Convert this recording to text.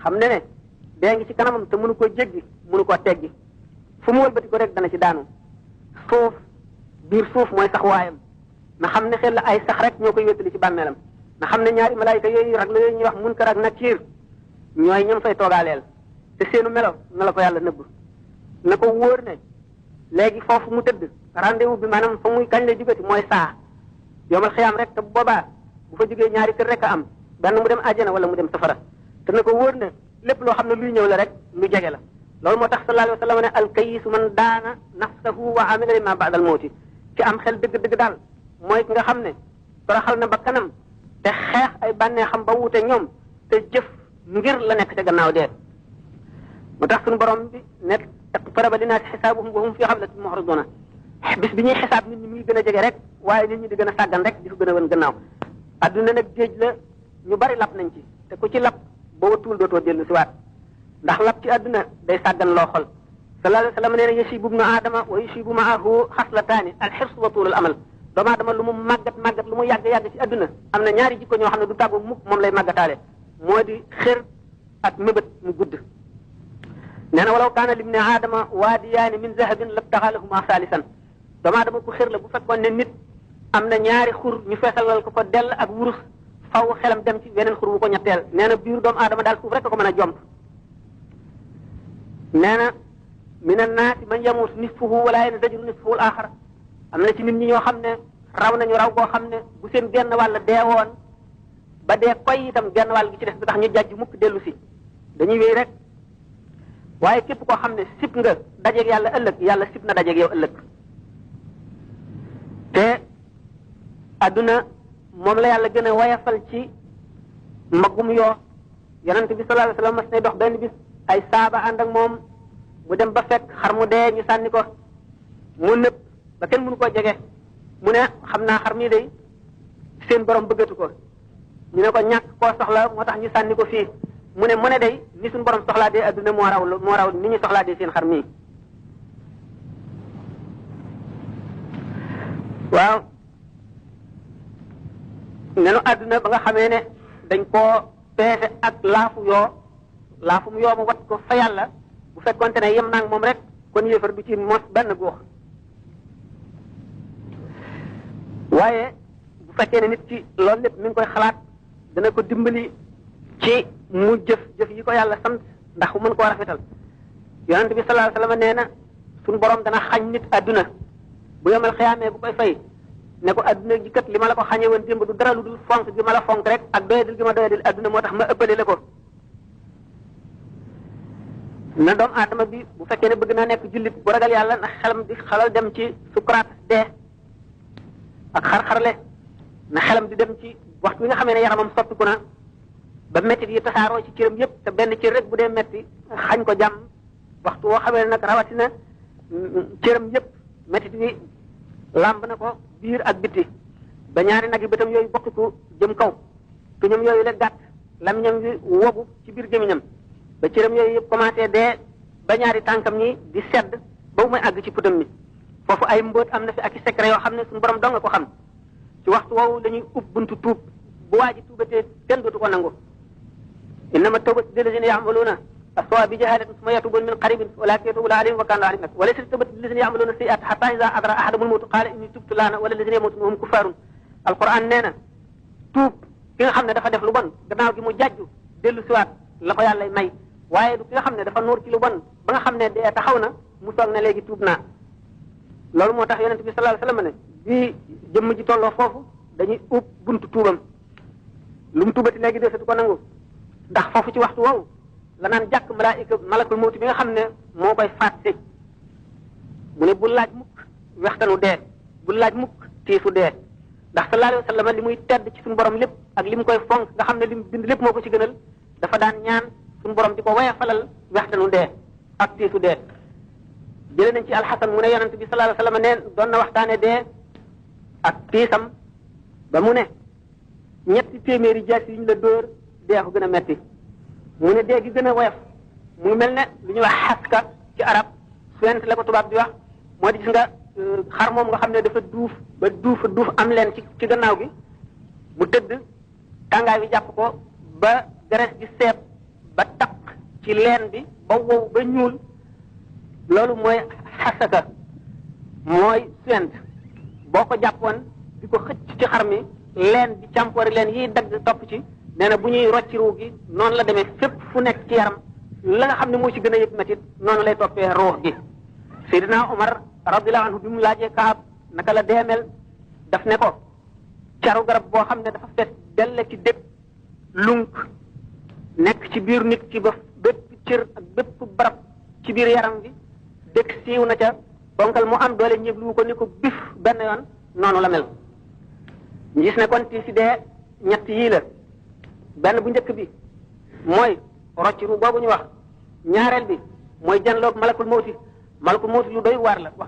xam ne dee ngi ci kanamam te mënu koo jéggi mënu koo teggi fu mu wëlbati ko rek dana ci daanu suuf biir suuf mooy sax waayam na xam ne xel la ay sax rek ñoo koy wéttali ci bàmmeelam na xam ne ñaari malaayika yooyu rag la yooyu ñuy wax munkar ak nakiir ñooy ñam fay toogaaleel te seenu melo na la ko yàlla nëbb na ko wóor ne léegi foofu mu tëdd rendez-vous bi maanaam fa muy kañ la jugati mooy saa yomal xiyaam rek te boobaa bu fa jógee ñaari kër rek a am benn mu dem àjjana wala mu dem safara te na ko wóor ne lépp loo xam ne luy ñëw la rek lu jege la loolu moo tax sallallahu alayhi wa sallam ne alkayisu man daana nafsahu wa amila lima ba'dal mawti ci am xel dëgg-dëgg daal mooy ki nga xam ne toroxal na ba kanam te xeex ay bànnee xam ba wuute ñoom te jëf ngir la nekk ca gannaaw dee moo tax suñu borom bi nekk iqtaraba linnaasi xisaabuhum wa hum fi xaflatin mu'riduna bis bi ñuy xisaab nit ñi mi ngi gën a jege rek waaye nit ñi di gën a sàggan rek di ko gën a wan gannaaw adduna nag géej la ñu bari lap nañ ci te ku ci lap booba tuul dootoo dellu si waat ndax lap ci adduna day sàggan loo xol sallallahu alayhi wa sallam nee na yasibu ibnu aadama wa yusibu maahu xaslataani alxirs wa tuulul amal doomu aadama lu mu màggat lu mu yàgg ci adduna am na ñaari jikko ñoo xam ne du tàggu mukk moom lay màggataale moo di xër ak mébét mu gudd nee na walaw kaana libni aadama waadiyaani min zahabin labtaxa lahuma saalisan doomu aadama ku xër la bu fekkoon ne nit am na ñaari xur ñu feesalal ko dell ak wurus faw xelam dem ci weneen xur wu ko ñetteel nee na biiru doomu aadama daal suuf rek ko mën a jomp nee na min annaasi man yamuut nisfuhu wala yanzajru nisfuhu al axar am na ci nit ñi ñoo xam ne raw nañu raw boo xam ne bu seen genn wàll deewoon ba dee koy itam genn wàll gi ci des du tax ñu jàjj mukk dellu si dañuy wéy rek waaye képp koo xam ne sib nga dajeeg yàlla ëllëg yàlla sib na dajeeg yow ëllëg te adduna moom la yàlla gën a wayafal ci mbagum yoo yonent bi sallallahu alayhi wasallam mas nay dox benn bis ay saaba ànd ak moom mu dem ba fekk xar mu dee ñu sànni ko mu nëpp ba kenn mënu koo jege mu ne xam naa xar mii day seen borom bëggatu ko ñu ne ko ñàkk koo soxla moo tax ñu sànni ko fii mu ne day ni suñu borom soxlaa dee adduna moo raw ni ñu soxlaa dee seen xar mii waaw nenu adduna ba nga xamee ne dañ koo peese ak laafum yoo mu wat ko fa yàlla bu fekkonte ne yem naag moom rek kon yéefar du ci mos benn góox waaye bu fekkee ne nit ki loolu lépp mi ngi koy xalaat dana ko dimbali ci mu jëf yi ko yàlla sant ndax mu mën koo rafetal yonent bi sallallahu alayhi wasallam nee na suñu borom dana xañ nit adduna bu yemal xiyaamee bu koy fay ne ko adduna ji kat li ma la ko xañee woon démb du dara lu dul fonk gi ma la fonk rek ak doyadil gi ma doyadil adduna moo tax ma ëppale la ko na doomu aadama bi bu fekkee ne bëgg naa nekk jullit bu ragal yàlla na xelam di xalal dem ci sukuraat dee ak xar-xarle na xelam di dem ci waxtu wi nga xamee ne yaramam soppiku na ba mettit yi tasaaroo ci cëram yépp te benn cër rek bu dee metti xañ ko jàmm waxtu woo xamee ne nag rawatina cëram yépp mettit yi làmb na ko biir ak bitti ba ñaari nag yi bëtam yooyu bokkiku jëm kaw tuñam yooyu la gàtt lamiñam wi wogu ci biir gémiñam ba cëram yooyu yëpp commencé dee ba ñaari tànkam ñi di sedd ba mu may àgg ci putam mi foofu ay mbóot am na fi ak i secret yoo xam ne suñu borom dong nga ko xam ci waxtu woowu dañuy ub buntu tuub bu waa ji tuubatee kenn dootu ko nangu innama tawbatu lillazina ya'maluna as-su'a bi jahalatin thumma yatubuna min qaribin ulaika yatubu alayhim wa kana alim wa laysa tawbatu lillazina ya'maluna sayyi'at hatta idha adra ahadahum al-mawt qala inni tubtu lana wala allazina yamutuna hum kuffarun alquran nee na tuub ki nga xam ne dafa def lu bon gannaaw gi mu jàjju dellu siwaat la ko yàlla may waaye du ki nga xam ne dafa nuur ci lu bon ba nga xam ne dee taxaw na mu soog ne léegi tuub naa loolu moo tax yonent bi sallallahu alayhi wasallam ne bi jëmm ji tolloo foofu dañuy ub buntu tuubam lu mu tuubati léegi desatu ko nangu ndax foofu ci waxtu woowu la naan jàkk malakul mawti bi nga xam ne moo koy faat si mu ne bu laaj mukk wextanu dee bu laaj mukk tiisu dee ndax sallallahu alayhi wasallam li muy tedd ci suñu borom lépp ak li mu koy fonk nga xam ne li mu bind lépp moo ko ci gënal dafa daan ñaan suñu borom di ko waya falal wextanu dee ak tiisu dee jëlee nañ ci alxasan mu ne yonent bi sallallahu alayhi wasallam neen doon na waxtaane dee ak tiisam ba mu ne ñetti téeméeri jaas yi ñu la dóor dee ko gën a metti mu ne dee gi gën a woyof mu mel ne lu ñuy wax xaska ci arab suent la ko tubaab di wax moo di gis nga xar moom nga xam ne dafa duuf am leen ci gannaaw gi mu tëdd tàngaay bi jàpp ko ba graisse gi seet ba taq ci leen bi ba wow ba ñuul loolu mooy xasaka mooy suent boo ko jàppoon di ko xëcc ci xar mi leen bi càmpoori leen yiy dagg topp ci nee na bu ñuy rocci ruux gi noonu la demee fépp fu nekk ci yaram la nga xam ne moo ci gën a yëg metit noonu lay toppee ruux gi Seydina Omar radiyallahu anhu bi mu laajee Kaab naka la deemel daf ne ko caru garab boo xam ne dafa fees dell ci dëkk lunk nekk ci biir nit ki ba bépp cër ak bépp barab ci biir yaram bi dëkk siiw na ca bonkal mu am doole ñëblu ko ni ko bif benn yoon noonu la mel ñu gis ne kon ti si dee ñett yii la benn bu njëkk bi mooy rocci ru boobu ñu wax ñaareel bi mooy janloog malakul mawti lu doy waar la